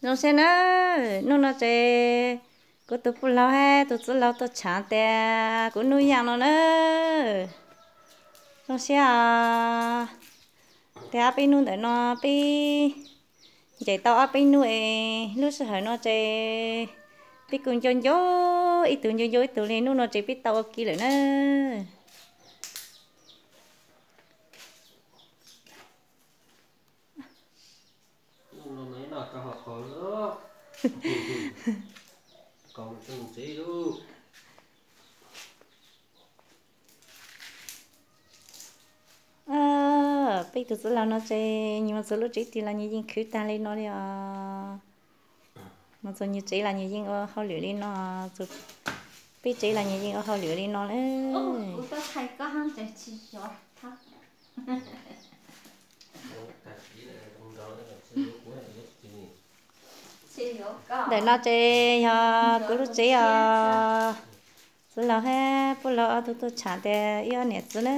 Zoo siab na, hnub no ces kuv tus poj laug hab tus txiv laug tuaj tshaav tas kuv nub yaaj no na. Zoo siab tas ob peb hnub ntawm no peb ncaim tau ob peb hnub es lub sij hawm no ces peb kuj nco nco ib tug nco nco ib tug li, hnub no ces peb tau ua ke lawm na. Peb tus txiv laug no ces nws mus txug lub tsev twg los nws yeej khwv taag li no li os. Mus txug nws tsev los nws yeej ua hauj lwm li no, peb tsev los nws yeej ua hauj lwm li no lawm. Ntawm no ces yog kuv lub tsev os. Txiv laug hab poj laug ob tug tuaj tshaav tas ib ob niam txiv na.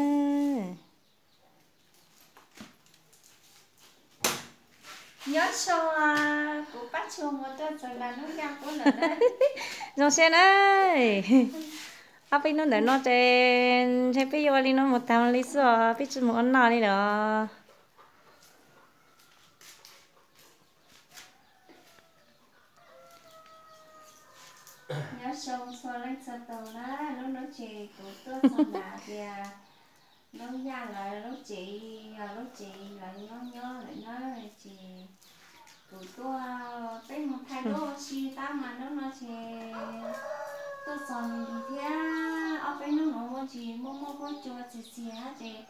Nyob zoo, kuv Paj Tshua mus tuaj txog nram Noob Yaj Qub lawm na. Zoo siab na. Ob peb hnub ntawm no ces ntshe peb yuav ua li no mus taag li xwb os, peb tsi mus ua noj li lawm. Nyob zoo txhua leej txhua tus na, lub nub ces kuv tuaj txog nram tias Noob Yaj lawv lub tsev, yog lub tsev lawv nyob nyob lawm na, ces kuv tuaj, peb mus thaij duab ua si tab mas hnub no ces tuaj txog nws thiab, ob peb hnub no muaj tsis muaj muaj huab cua txias txias ces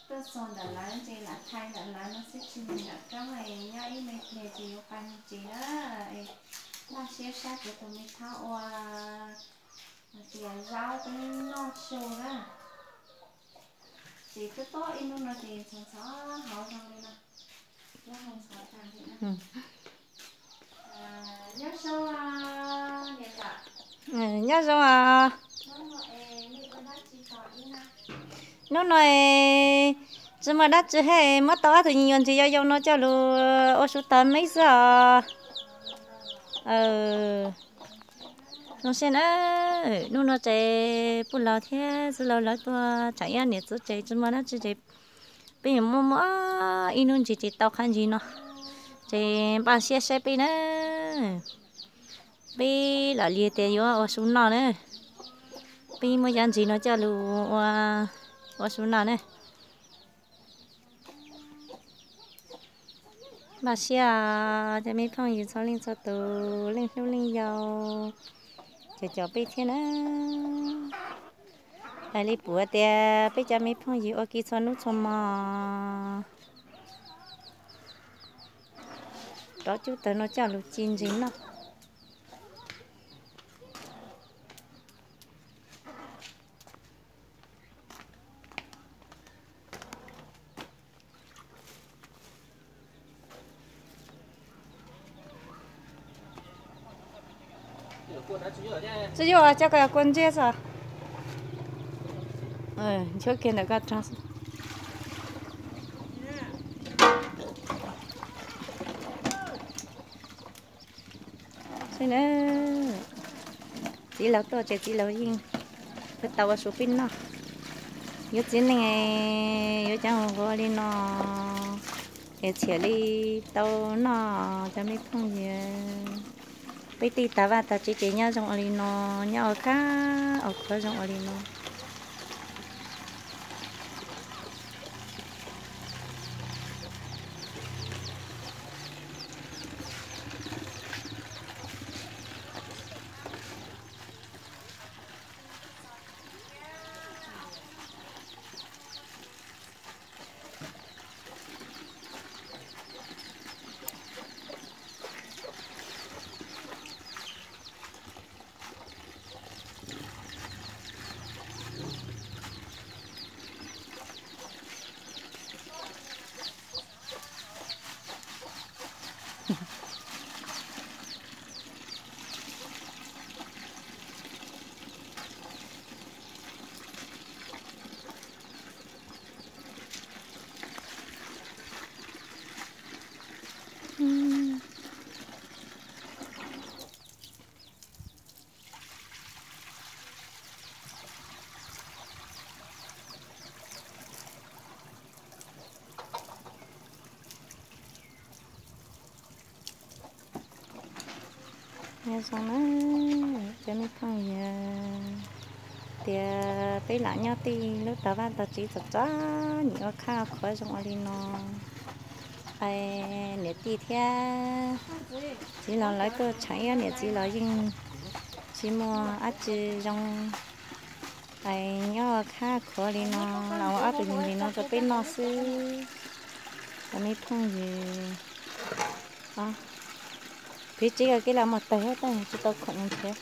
tuaj txog ntawm lawv ces lam thaij ntawm lawv no xwb, tsis mus nram roob, nyob ib me pliag ces yuav pais mus tsev na. Npaj siab saib kuv tus me thaub ua hais tias zaub peb noj su na. Ces twb tob ib hnub no ces ntxhov ntxhov hauv zoo li no. Nyob zoo, niam tam. Nyob zoo os. Hnub no es tsis muaj dab tsi hab, muab tau ob tug me nyuam ntsis yau yau no coj lug ua su tas meb xwb os. Zoo siab na, hnub no ces puj laug thiab txiv laug lawv tuaj tsham ib ob niam txiv ces tsis muaj dab tsi ces peb yuav muab muab ib hnub ntsis ces tau qhov ntsis no, ces npaj siab saib peb na. Peb lam li tias yuav ua su noj na, peb muab cov ntsis no coj lug ua, ua su noj na. Npaj siab cov me phooj ywg txhua leej txhua tus, leej hlub leej yau, cov caum peb thiab na. Hais li puav tias peb cov me phooj ywg ua ke txhua hnub txhua hmo, rov cub tawg no coj lug ci ntsis noj. Tsis yuav, coj koj kua ntsiab xwb. Nchuav kiag ntawm koj rau xwb. Txiv laug tuaj ces txiv laug yeej tau ua su peb noj. Yuav txiv neej yuav cov nquag li no es txhiam li tau noj cov me phooj ywg. Peb tej tag vaj tag tsev ces nyob zoo ua li no, nyob ua kab ua khuav zoo ua li no. Nyob zoo na, cov me phooj ywg, tias peb lam nyob tij lub tog vaj tog tsev txom txom nyem ua khab ua khuav zoo ua li no, es niam tij thiab txiv laus lawv tuaj tshav ib ob niam txiv los yeej tsis muaj dab tsi zoo, es nyob ua khab khuav li no los ua ob tug ntsis no rau peb noj xwb. Cov me phooj ywg, piv tsev koj kev los mus tawg tab tsis tau khoom nrhiav.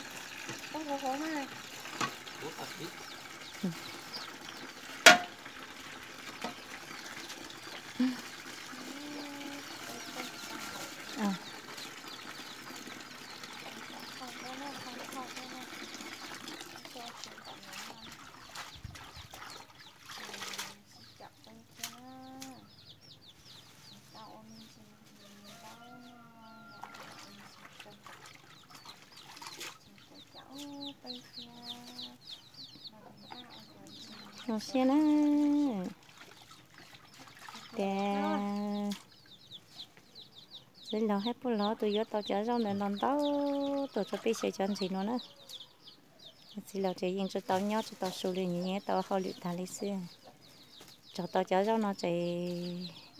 Zoo siab na. Tias txiv laus thiab pog laus tus yuav tau cov zaub ntawd ntau ntau tuaj rau peb xyaw cov ntses no na. Txiv laus ces yeej tsis tau nyob tsis tau su li, nws yeej tau hauj lwm tag li xwb. Txog tau cov zaub no ces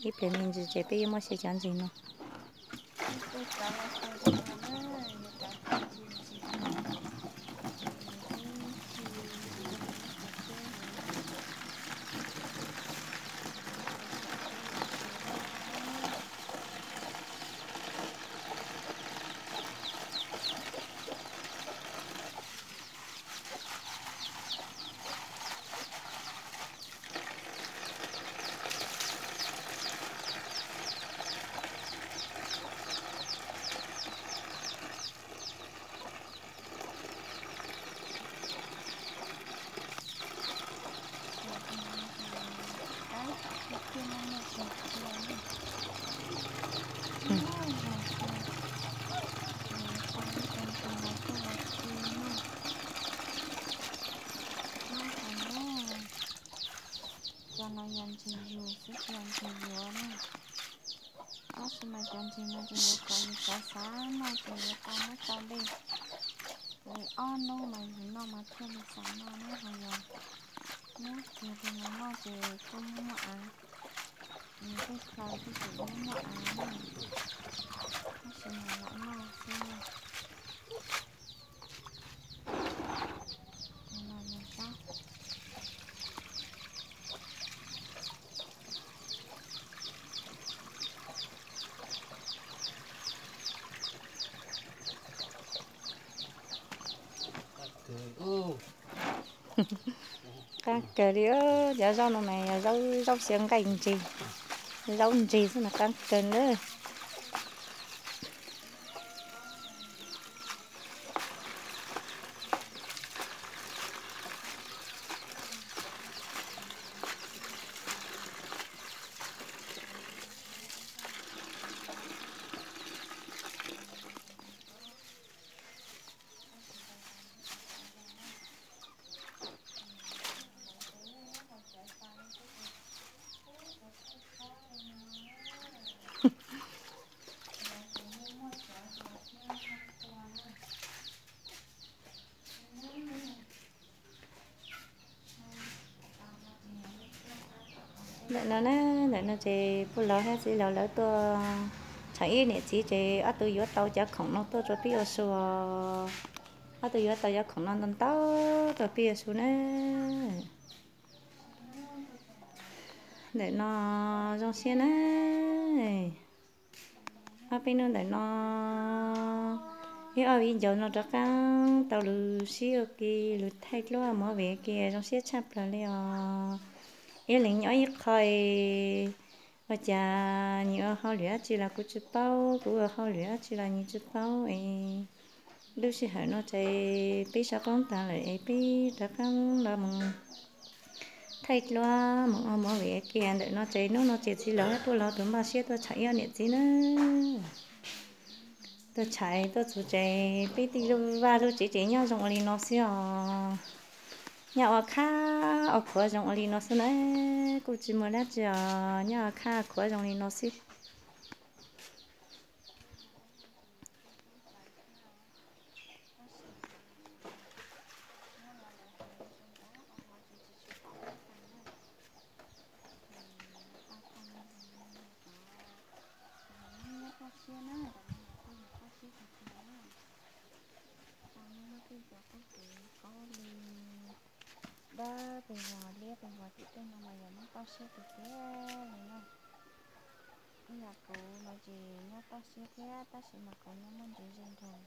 ib pliag me ntsis ces peb yuav muab xyaw cov ntses no. Cov no yog ntses yus xwb, tsis yog ntses yuav na. Tab sis mas cov ntses no ces yuav kom yus xav xav noj ces yuav tau muab tso dej li ob hnub mas yus noj mas thiaj li xav noj na. Ho yog hnub twg tus mus noj ces kuj muaj av, yus tej plhaw twb tseem muaj av na, tab sis mas lam noj xwb na. Qaab kawg li, cov zaub no mas yog zaub xyaw nqaij ntses, zaub ntses xwb mas qaab kawg na. Ntawm no na, ntawm no ces puj laus thiab txiv laus lawv tuaj, tshav ib niam txiv ces ob tug yuav tau cov khoom no tuaj rau peb ua su os. Ob tug yuav tau cov khoom no ntau ntau rau peb ua su na. Ntawm no zoo siab na. Ob peb hnub ntawm no, ib ob viv ncaus no rov qab tau lug sib ua ke, lug thaij duab mus ua ke zoo siab tshaj plaws li os. Ib leeg nyob ib qho, ua cas nws ua hauj lwm dab tsi los kuv tsis paub, kuv ua hauj lwm dab tsi los nws tsis paub es lub sij hawm no ces peb sawv qoob tag lawm es peb rov qab los mus thaij duab mus ua movie kiag ntawm no ces hnub no ces txiv laus thiab puj laus tus npaj siab tuaj tsham ib ob niam txiv na. Tuaj tsham tuaj txug ces peb tej lub vaj lub tsev ces nyob zoo ua li no xwb os. Nyob ua khab ua khuav zoo ua li no xwb na, kuj tsis muaj dab tsi os, nyob ua khab ua khuav zoo li no xwb. siab tiag tiag li na. Ib yam kuv no ces nyob toj siab thiab tab sis mas kuv nyob muaj ntsev ze nraug,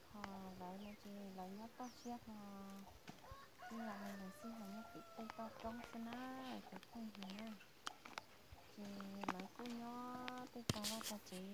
ho lawv no ces lawv nyob toj siab ho ib yam li lawv xij ho nyob tim tej toj roob xwb na, cov phooj ywg na. Ces lawv kuj nyob tej tog vaj tog tsev